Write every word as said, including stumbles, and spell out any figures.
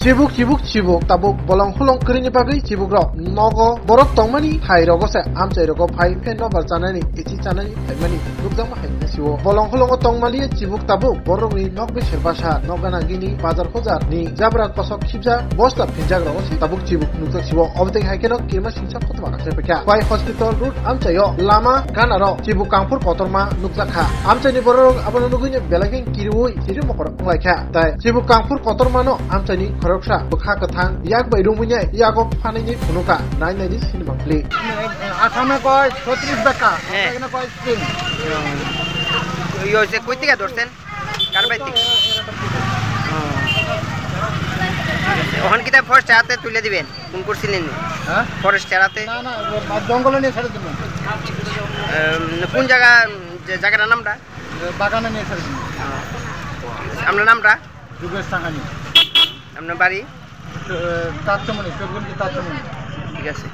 Chibuk, chibuk, chibuk, tabuk bolong hulong kwrwini bagwi chibukrok nogo borok tongmani thai rogo se amchai rogo phai phe nobar chanani, echi chanani phaimani nukjakma hai wngsi o. Bolong hulongo tongmani chibuk tabuk borokni nok bisir basa, nok gana gini, bazar hujar ni jabra kosok khibjak, bosta phinjak rogo se tabuk chibuk nukjak si o. Obotwi hai kheno kirima singsa kotorma kaisa paikha. Pai hospital road amchaio lama ganaro chibuk kangphur kotorma nukjakha. Amchaini bororok abono nugwino belai khe kiriui siri mokorok wnglaikha. Tai chibuk kangphur kotormano amchaini khoroksa bwkha kwthang yak bai rumuinai yago phanini phunuka. Nai naidi sinimang pli. আসামে কয় ছত্রিশ বেকা, হ্যাঁ। এখানে কয় স্প্রিং। ইয়ে হচ্ছে, কই থেকে ধরছেন? কার বাড়ি থেকে? ওখানে কিতা ফরেস্ট চালাতে তুলে দিবেন? কোন করছিলেন? হ্যাঁ? ফরেস্ট চালাতে? না, না, জঙ্গলে নিয়ে ছেড়ে দিলাম। কোন জায়গা, যে জায়গাটার নামটা? বাগানে নিয়ে ছেড়ে দিলাম। আপনার নামটা? যুগেশ সাহানি। আপনার বাড়ি? চারশো মণি, চৌদ্দ চারশো মণি। ঠিক আছে।